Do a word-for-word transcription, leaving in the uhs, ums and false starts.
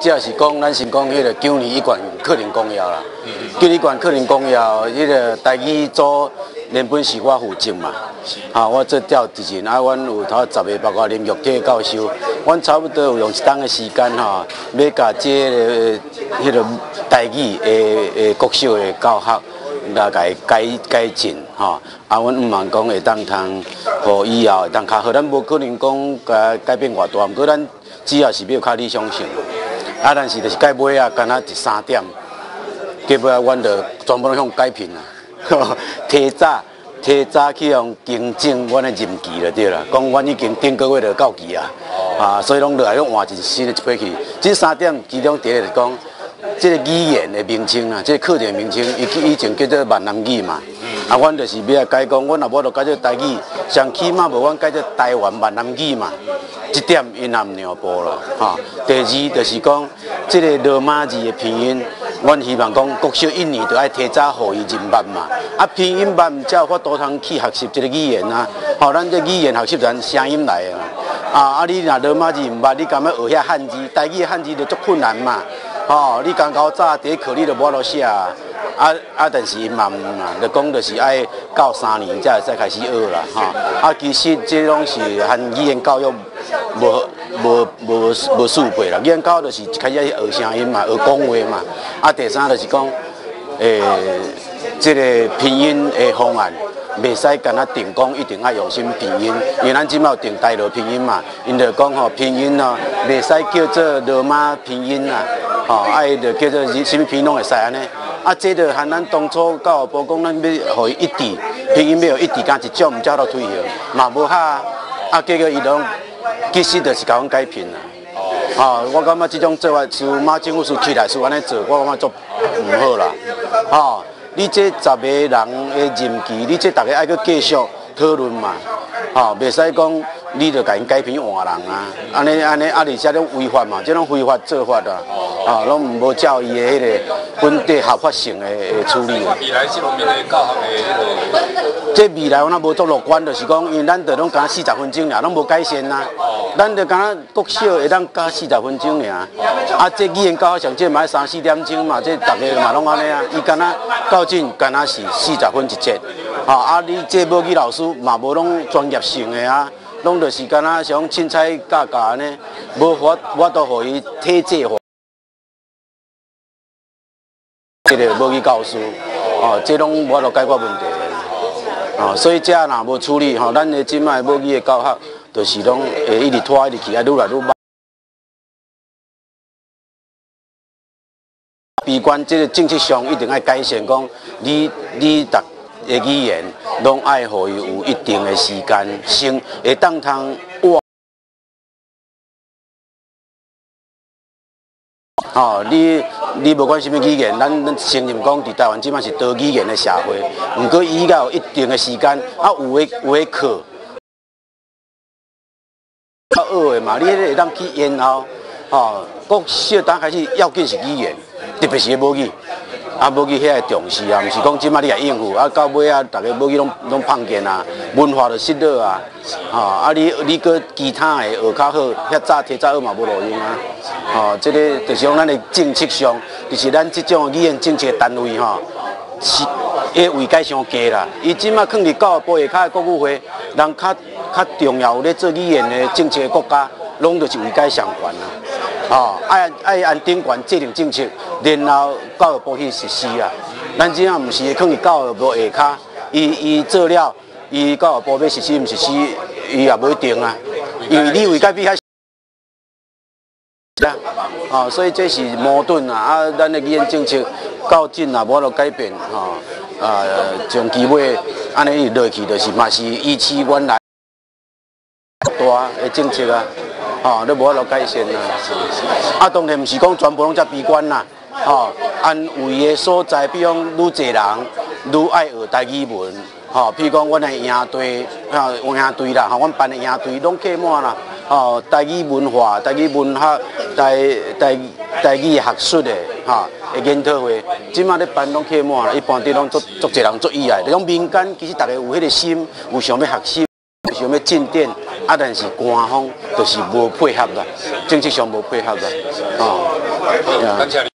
主要是講，咱先講迄个九年一貫課程綱要啦。九年一貫課程綱要，迄个台語組原本是我負責嘛。啊，我做召集人，啊，阮有頭十个，包括林玉體教授，阮差不多有用一冬的時間吼，要甲这个迄个台語的的國小的教学，来改改改进吼。啊，阮毋望讲会当通，互以后会当较好。咱无可能讲改改变偌大，毋过咱 主要是要有较理想性。啊，但是就是到尾啊，干焦一三點，到尾啊，阮就全部拢向改聘啊。提早，提早去用更正阮的任期就对了。讲阮已经顶个月就到期啊，啊，所以拢落来拢换一新的一批去。这三点其中第一个就是讲，这个语言的名称啊，这个课程名称，以以前叫做閩南语嘛。 啊，阮就是要改讲，阮若无就改做台语，上起码无阮改做台湾閩南语嘛。这点因也毋讓步咯，吼。第二就是讲，这个羅馬字的拼音，阮希望讲国小一年就爱提早互伊認捌嘛。啊，拼音捌，才有法度通去学习这个语言啊。吼，咱这语言学习咱声音来的嘛。啊，啊，你若羅馬字毋捌，你干焦学遐汉字，台语的汉字就足困难嘛。吼，你干焦早第一課你就无法度写啊。啊， 啊，但是伊嘛毋嘛，就讲就是爱到三年才会使开始学啦，吼。啊，其实这拢是和语言教育无、无、无、无适配啦。语言教育就是一开始学声音嘛，学讲话嘛。啊，第三就是讲，诶，这个拼音的方案，袂使干焦定讲一定爱用啥物拼音，因为咱即马有定台罗拼音嘛。 因就讲吼，拼音哦，袂使叫做罗马拼音啦，吼，啊，伊就叫做啥物拼音拢会使安尼。啊，这就和咱当初教育部讲，咱要互伊一致，拼音要有一致，干一种，毋才好推行，嘛无合啊。啊，结果伊拢其实就是甲阮改拼啦。吼，我感觉这种做法，是马政府是起来是安尼做，我感觉做毋好啦。吼， 你这十个人的任期，你这逐个爱去继续讨论嘛，吼，袂使讲你就甲因改拼换人啊，安尼安尼啊，而且种违法嘛，这种非法做法啊，吼，拢无照伊的迄个本地合法性的的处理。未来这方面的教学的迄个，这未来我若无足乐观，就是讲，因为咱就拢干四十分钟啦，拢无改善啦，咱就干 国小会当教四十分钟尔，啊，这语言教学上少嘛要三四点钟嘛，这逐个嘛拢安尼啊。伊干焦到今干焦是四十分一节，吼，啊，你这母语老师嘛无拢专业性的啊，拢就是干焦像凊彩教教安尼，无法、无法度互伊体制化。 这个母语教师，哦，这拢无法度解决问题的，哦，所以这若无处理吼，咱的即摆母语的教学，就是拢会一直拖一直去，啊，愈来愈慢。闭关这个政策上一定要改善，讲你、你逐个语言拢爱互伊有一定的时间，先会当通活 吼，你、你无管啥物语言，咱、咱承认讲，佇台湾即摆是多语言的社会，毋过伊要有一定的时间，啊，有的、有的课，較学的嘛，你迄个会当去延后，吼，国小刚开始要紧是语言，特别是母语，啊，母语遐个重视啊，毋是讲即摆你也应付，啊，到尾啊，逐个母语拢、拢放弃啊，文化就失落啊。 吼，啊，你、你个其他的学较好，遐早提早学嘛无路用啊。吼，这个就是讲咱的政策上，就是咱这种语言政策单位吼，是，伊位阶伤低啦。伊即马囥佇教育部下骹的国语会，人较、较重要有咧做语言的政策的国家，拢就是位阶上悬啊。吼，爱、爱按顶懸制定政策，然后教育部去实施啊。咱即马毋是囥佇教育部下骹，伊、伊做了 伊教育部要实施毋实施，伊也无一定啊，因为你位阶比较低啊，哦，所以这是矛盾啊。啊，咱的语言政策到今也无法度改变，吼，呃，从期末安尼落去，就是嘛是维持原来大的政策啊，吼，都无法度改善啊。啊，当然毋是讲全部拢遮悲观啦。 吼，安慰的所在，比方愈侪人愈爱学台语文，吼，譬如讲，阮的营队，吼，营队啦，吼，阮办的营队拢客满啦，吼，台语文化、台语文学、台、台、台语学术的，吼，的研讨会，即马咧办拢客满啦，一般都拢足、足侪人足意爱，就讲民间其实大家有迄个心，有想要学习。 想要进展，啊，但是官方就是無配合啦，政策上無配合啦，哦，呀。